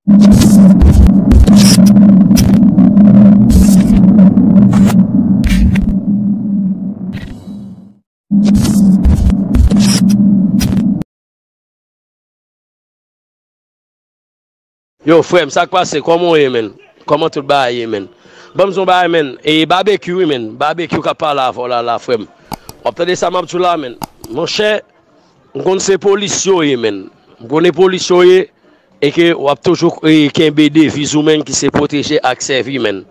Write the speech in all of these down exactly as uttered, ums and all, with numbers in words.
Yo, frè m, sa k pase? Kòman w ye, menn? Kòman tout bagay ye, menn? Ban m di w yon bagay, menn. E Babekyou, wi, menn. Babekyou k ap pale avè w la, la, frè m. W ap tande sa m ap di w la, menn. Monchè, m konn se polis yo ye, menn. M konnen polis yo ye, e ke w ap toujou, e, kenbe deviz ou, menn, ki se pwoteje ak sèvi, menn.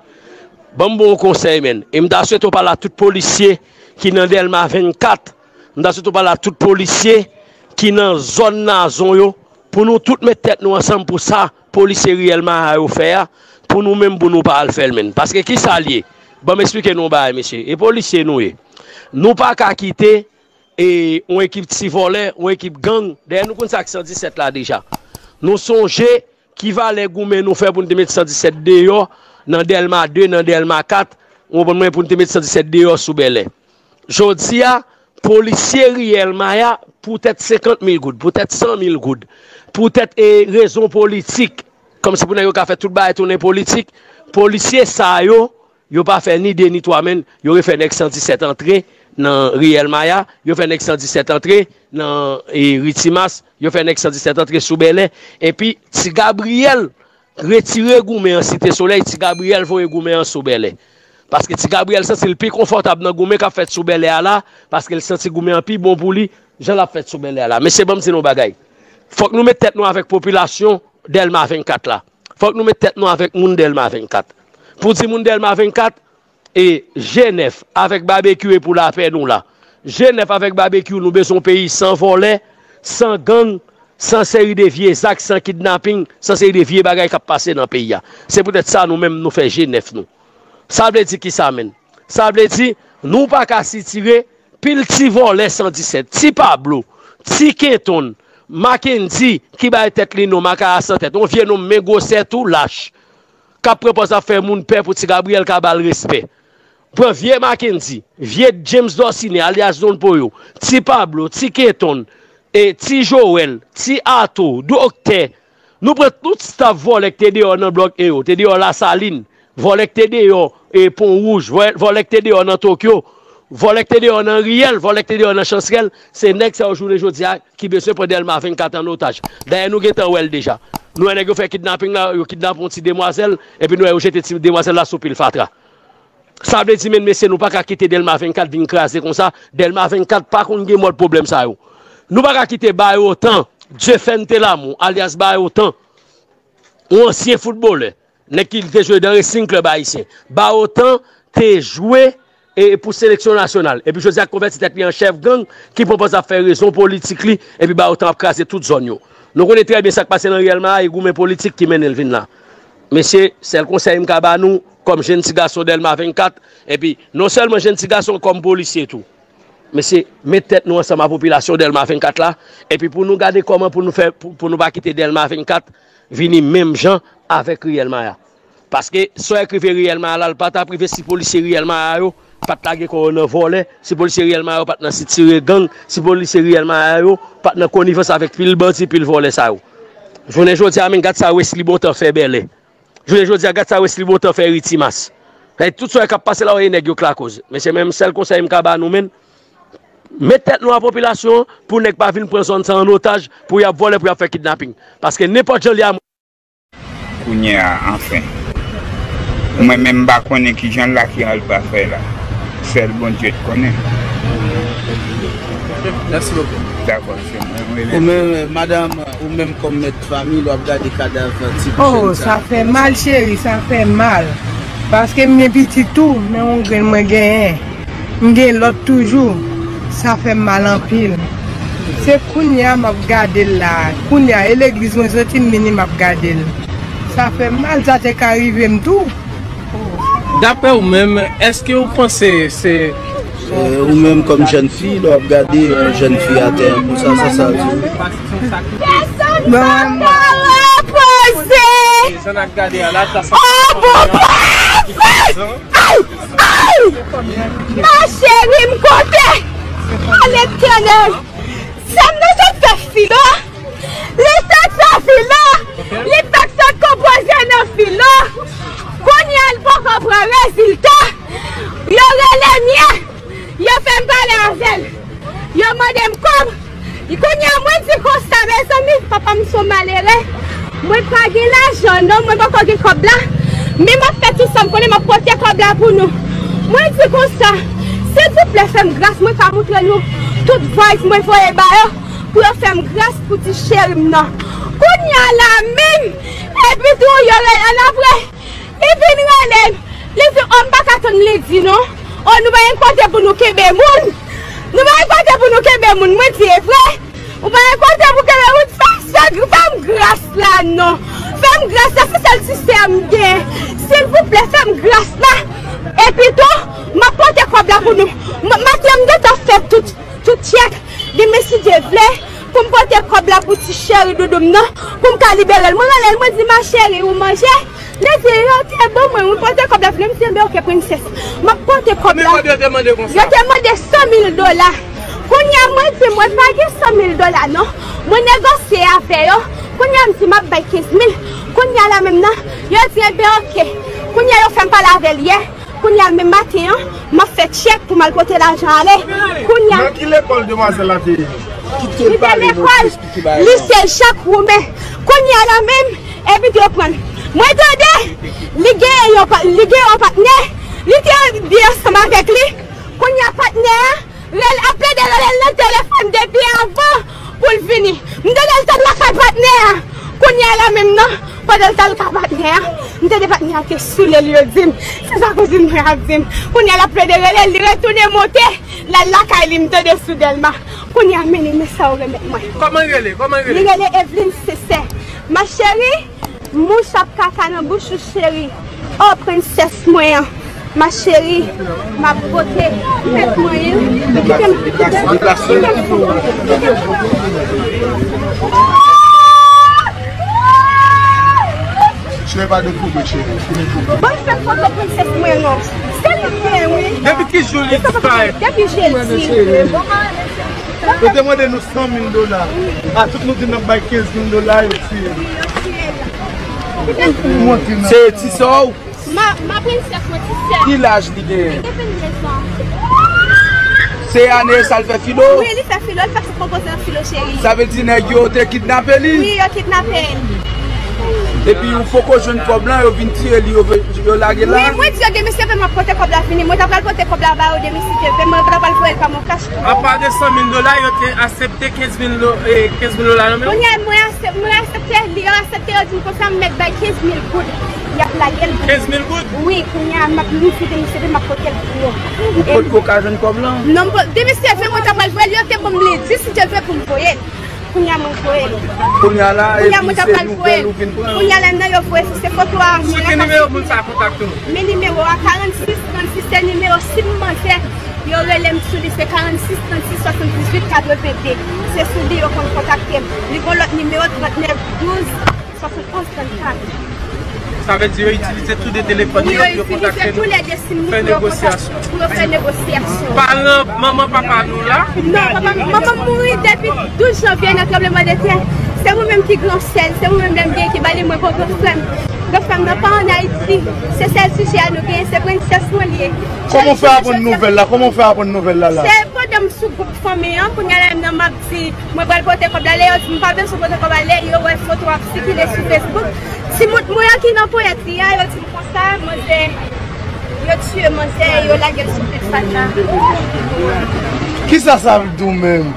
Ban m ba w yon konsèy, menn. E m ta swete w pale a tout polisye ki nan Dèlma vennkat. M ta swete w pale a tout polisye ki nan zòn Nazon yo, pou nou tout met tèt nou ansanm pou sa polisye Riyèl Maya yo fè a, pou nou menm, pou nou pa al fè l, menn. Paske ki sa l ye? Ban m eksplike nou yon bagay, mesye. E polisye nou ye. Nou pa ka kite, e, yon ekip ti vòlè, yon ekip gang, dayè nou konn sa k san disèt la deja. Nou sonje ki valè goumen nou fè pou n te met san disèt deyò nan Dèlma de, nan Dèlma kat, ou konprann mwen, pou n te met san disèt deyò sou Bèlè. Jodi a, polisye Riyèl Maya, poutèt senkant mil goud, poutèt san mil goud, poutèt, e, rezon politik, kòmsi pou nèg yo ka fè tout bagay tounen politik, polisye sa yo, yo pa fè ni de ni twa, menn, yo refè nèg san disèt antre nan Riyèl Maya, yo fè nèg san disèt antre nan, e, Ri Timas, yo fè nèg san disèt antre sou Bèlè, epi Ti Gabriyèl retire goumen an Site Solèy, Ti Gabriyèl voye goumen an sou Bèlè. Paske Ti Gabriyèl santi l pi konfòtab nan goumen k ap fèt sou Bèlè a la, paske l santi goumen an pi bon pou li, jan l ap fèt sou Bèlè a la. Mesye, ban m di nou yon bagay. Fòk nou met tèt nou avèk popilasyon Dèlma vennkat la. Fòk nou met tèt nou avèk moun Dèlma vennkat. Pou di moun Dèlma vennkat, e G nèf avèk Babekyou e pou lapè nou la. G nèf avèk Babekyou, nou bezwen yon peyi san vòlè, san gang, san seri de vye zak, san kidnaping, san seri de vye bagay k ap pase nan peyi a. Se poutèt sa nou menm nou fè G nèf nou. Sa vle di kisa, menn? Sa vle di, nou pa ka sitire pil ti vòlè san disèt, ti Pablo, ti Kenton, Mackendy ki bay tèt li non Makaya san tèt, yon vye nonm men gwosè tou lach, k ap pran pòz ap fè moun pè pou Ti Gabriyèl ka ba l respè. Pran vye Mackendy, vye James Dorcine, alyas Don Poyo, ti Pablo, ti Kenton, e ti Joel, ti Ato, doktè, nou pran tout staf vòlè k te deyò nan blòk E yo, te deyò Lasalin, vòlè k te deyò, e, Pon Wouj, vòlè, vòlè k te deyò nan Tokyo, vòlè k te deyò nan Riyèl, vòlè k te deyò nan Chansrèl, se nèg sa yo jounen jodi a ki bezwen pran Dèlma vennkat an otaj. Dayè, nou gentan wè l deja. Nou wè nèg yo fè kidnaping la, yo kidnape yon ti demwazèl, epi nou wè yo jete ti demwazèl la sou pil fatra. Sa vle di, menn mesye, nou pa ka kite Dèlma vennkat vin kraze konsa. Dèlma vennkat pa konn gen mòd pwoblèm sa yo. Nou pa ka kite Bayotan, Dieuphène Telamou, alyas Bayotan, yon ansyen foutbolè, nèg ki te jwe nan Racing Club Ayisyen. Bayotan te jwe, e, pou seleksyon nasyonal. Epi jodi a konvèti tèt li an chèf gang ki pran pòz ap fè rezon politik li, epi Bayotan ap kraze tout zòn yo. Nou konnen trè byen sa k pase nan Riyèl Maya, e goumen politik ki mennen l vin la. Mesye, sèl konsèy m ka ba nou, kòm jenn ti gason Dèlma vennkat, epi non sèlman jenn ti gason, kòm polisye tou. Mesye, met tèt nou ansanm a popilasyon Dèlma vennkat la, epi pou nou gade kòman pou nou fè, pou, pou nou pa kite Dèlma vennkat vini menm jan avèk Riyèl Maya. Paske sa w wè k rive Riyèl Maya la, l pa t ap rive si polisye Riyèl Maya yo pa t lage kò yo nan vòlè, si polisye Riyèl Maya yo pa t nan sitire gang, si polisye Riyèl Maya yo pa t nan konivans avèk pil bandi, pil vòlè sa yo. Jounen jodi a, menn, gad sa Wesley Bontan fè Bèlè. Jounen jodi a, gad sa Wesley Bontan fè Ri Timas. Sa vle di tout sa k ap pase la yo, e nèg yo k lakoz. Mesye, menm sèl konsèy m ka ba nou, menn, met tèt nou a popilasyon an pou nèg pa vin pran zòn sa an otaj, pou y ap vòlè, pou y ap fè kidnaping. Paske nenpòt jan l ye a, Kounye a, anfen. Mwen menm, m pa konnen kijan l la, kijan l pa fè la. Sèl Bondye k konnen. Mèsi bokou. Dakò, se mwen, mwen rele. Ou menm, madanm, ou menm kòm mèt fanmi, lè w ap gade kadav ti jèn sa. Oh, sa fè mal, cheri, sa fè mal. Paske m gen pitit tou, men yon grenn mwen genyen. M gen lòt toujou. Sa fè m mal anpil. Se kounye a m ap gade l la. Kounye a, e legliz mwen soti m vini m ap gade l. Sa fè m mal, sa te ka rive m tou. Daprè ou menm, èske ou panse se. Ou menm kòm jèn fi, lè w ap gade yon jèn fi atè konsa, sa sa di w? Pèsonn pa ka repoze. Oh, bon, bon. Ay! Ay! Ma cheri, m kote? A Letènèl! Sa m nan sot fè Filo? Li sot fè Filo! Li pa k sot Mande m kòb. Kounye a, mwen di konsa, mezanmi, papa m se yon malere. Mwen pa gen lajan, non, mwen poko gen kòb la. Men m ap fè tout sa m konnen, m ap pote kòb la pou nou. Mwen di konsa, silvouplè, fè m gras, mwen ka montre nou tout voice mwen voye ba yo, pou yo fè m gras pou ti cheri m nan. Kounye a la menm, epi tou, yo rele l apre. Li vin rele m. Li di, o, m pa ka tann li di non. O, nou pa gen kote pou nou kenbe moun. Nou pa gen kote pou nou kenbe moun. Mwen di, e vre? Ou pa gen kote pou kenbe moun. Fè m, fè, fè m gras la non. Fè m gras la, se sèl ti sè m gen. Silvouplè, fè m gras la. Epi tou, m ap pote kòb la pou nou. M, maten an, m gentan fè tout, tout tchèk. Demen, si Dye vle, pou m pote kòb la pou ti cheri doudou m nan, pou m ka libere l. Mwen rele l, mwen di, ma cheri, ou manje? Li di, yo te ban mwen, mwen pote kòb la pou li. M di, enben, oke, prensès. M ap pote kòb la. Konbyen kòb yo te mande konsa? Yo te mande san mil dola. Kounye a, mwen di, mwen pa gen san mil dola, non. Mwen negosye avè yo. Kounye a, m di, m ap bay kenz mil. Kounye a la menm nan, yo di, enben, oke. Kounye a, yo fè m pale avè l yè. Kounye a menm maten an, m ap fè tchèk pou m al pote lajan ale. Kounye a. Nan ki lekòl demwazèl la te ye? Li te lekòl Lise Jak Woumen. Kounye a la menm, epi yo pran l. Mwen tande, li gen yon pa-, li gen yon patnè. Li te byen ansanm avèk li. Kounye a patnè a, rele, ap plede rele l nan telefòn depi avan pou l vini. M tande l t al lakay patnè a. Kounye a la menm nan, pandan l t al lakay patnè a, m tande patnè a te soule l, yo di m. Se sa kouzin mwen ap di m. Kounye a l ap plede rele l, li retounen monte, l al lakay li, m tande sou Dèlma. Kounye a, men li, men sa yo remèt mwen. Kòman l rele? Kòman l rele? Li rele Evelyne Sesè. Ma chérie, Mouch ap kaka nan bouch ou, cheri. O, prensès mwen an. Ma chérie, m ap pote tèt mwen an. Kite m, kite m, kite m. Cheri, pa dekouvri, cheri. Ban m fè foto prensès mwen an. Se li m gen, wi. Depi ki jou li disparèt? Depi jedi. Yo te mande nou san mil dola. A tout nou di n ap bay kenz mil dola, yo tiye nou. Se ti sè w? Ma, ma prensès, mwen ti sè. Ki laj li genyen? Li gen venndez an. Se ane sa l fè filo? Wi, li fè filo, li fè ti konpoze nan filo, cheri. Sa vle di nèg yo te kidnape li? Wi, yo kidnape l. Epi ou poko jwenn kòb lan, yo vin tiye li, yo, yo lage l la? Wi, mwen di yo demen si Dye vle m ap pote kòb la vini. Mwen ta pral pote kòb la ba yo demen si Dye vle, mwen ta pral voye l pa mwen kach pou yo. Apa de san mil dola, yo te aksepte kenz mil do-, eh, kenz mil dola nan men w? Kounye a, mwen aksep-, mwen aksepte li, yo aksepte, yo di m konsa m mèt bay kenz mil goud. Y ap lage l pou mwen. Kenz mil goud? Wi, kounye a, m ap, m di demen si Dye vle m ap pote l pou yo. Ou potko ka jwenn kòb lan? Non, m po-, demen si Dye vle mwen ta pral voye l, yo te ban m li, di si Dye vle pou m voye l. Kounye a mwen voye l. Kounye a la, epi se nouvèl ou vin pran. Kounye a la nan yo voye se foto a mwen. Sou ki nimewo moun sa kontakte w? Men nimewo a, karannsis trannsis, se nimewo sim manzè. Yo rele m sou li, se karannsis trannsis swasanndizuit katrevenndez. Se sou li yo konn kontakte m. Li gon lòt nimewo, trannèf douz swasannonz trannkat. Sa vle di yo itilize tou de telefòn yo pou yo kontakte nou, fè negosyasyon. Pou yo fè negosyasyon. Paran, manman, papa nou la? Non, papa m, manman m mouri depi douz janvye nan tranblemanntè. Se mwen menm ki gran sè l, se mwen menm lè m gen ki ba li mwen gon gran frè m. Gran frè m nan pa ann Ayiti. Se sèl sijè a nou genyen, se prensès mwen li ye. Kòman w fè aprann nouvèl la? Kòman w fè aprann nouvèl la la? Se pandan m sou gwoup fanmi an, kounye a la menm nan m ap di, mwen pral pote kòb la, lè yo di m pa bezwen pote kòb la, lè yo wè foto ap sikile sou Facebook. Timoun mwen an ki nan ponyèt li a, yo di m konsa, manzè, yo tiye manzè, yo lage l sou pye fatra. Kisa sa vle di w menm?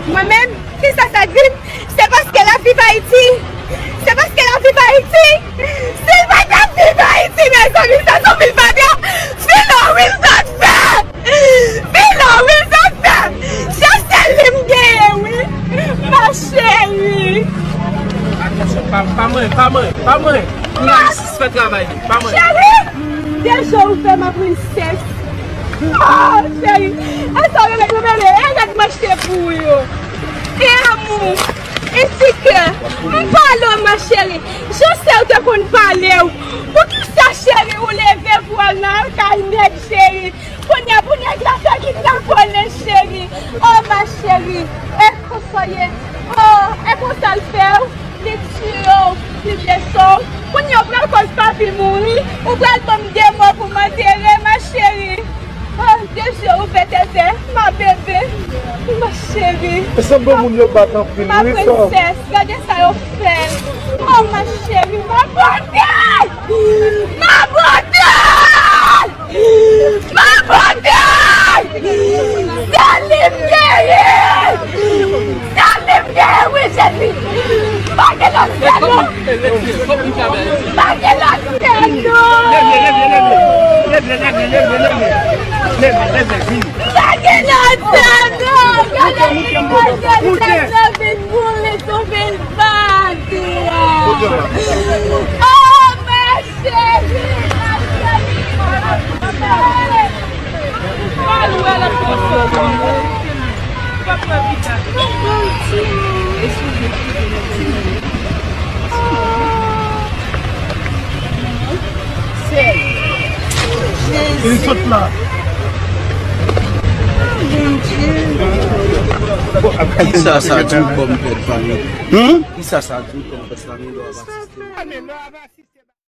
Mwen menm, kisa sa di m? Se paske l ap viv Ayiti. Se paske l ap viv Ayiti. Si l pa t ap viv Ayiti, mezanmi, se sou pye fatra. Filo, wi, l t ap fè. Filo, wi, sa fè. Se sèl li m genyen, wi. Ma chérie. Atansyon, pa, pa manyen, pa manyen, pa manyen. Pou lasis fè travay li, pa manyen. Cheri, deja ou fè ma princesse. Oh, cheri. E sa w remèt mwen, bebe? E rad m achte pou ou yo. E amou. E ti kè. M pale w, ma chérie. Jan sè w te konn pale w. Poukisa, cheri, ou leve pou w al nan kay nèg, cheri? Kounye a pou nèg la fè kidnapè w, cheri. Oh, ma chérie. E konsa w ye. Oh, e konsa l fè w. Li tiye w, li blese w. Kounye a w pral koz papi mouri. Ou pral ban m de mò pou m antere, ma chérie. Oh, de je ouvè tètè, ma bebe. Ma cheri. E sanble moun yo bat anpil, wi, frè. Ma prensès, gade sa yo fè m. Oh, ma cheri, ma bote! Ma bote! Ma bote! Sèl li m genyen! Sèl li m genyen, wi, Jezi! Pa gen lòt sèl, non! Pa gen lòt sèl, non! Pa gen lòt sèl, non! Gade ki mwen, Jezi, sa vin boule sou vilvante a! Oh, ma cheri, ma cheri! Li sot la. Kisa sa di w kòm pèt fanmi? Hmm? Kisa sa di w kòm pèt fanmi lè w ap asiste?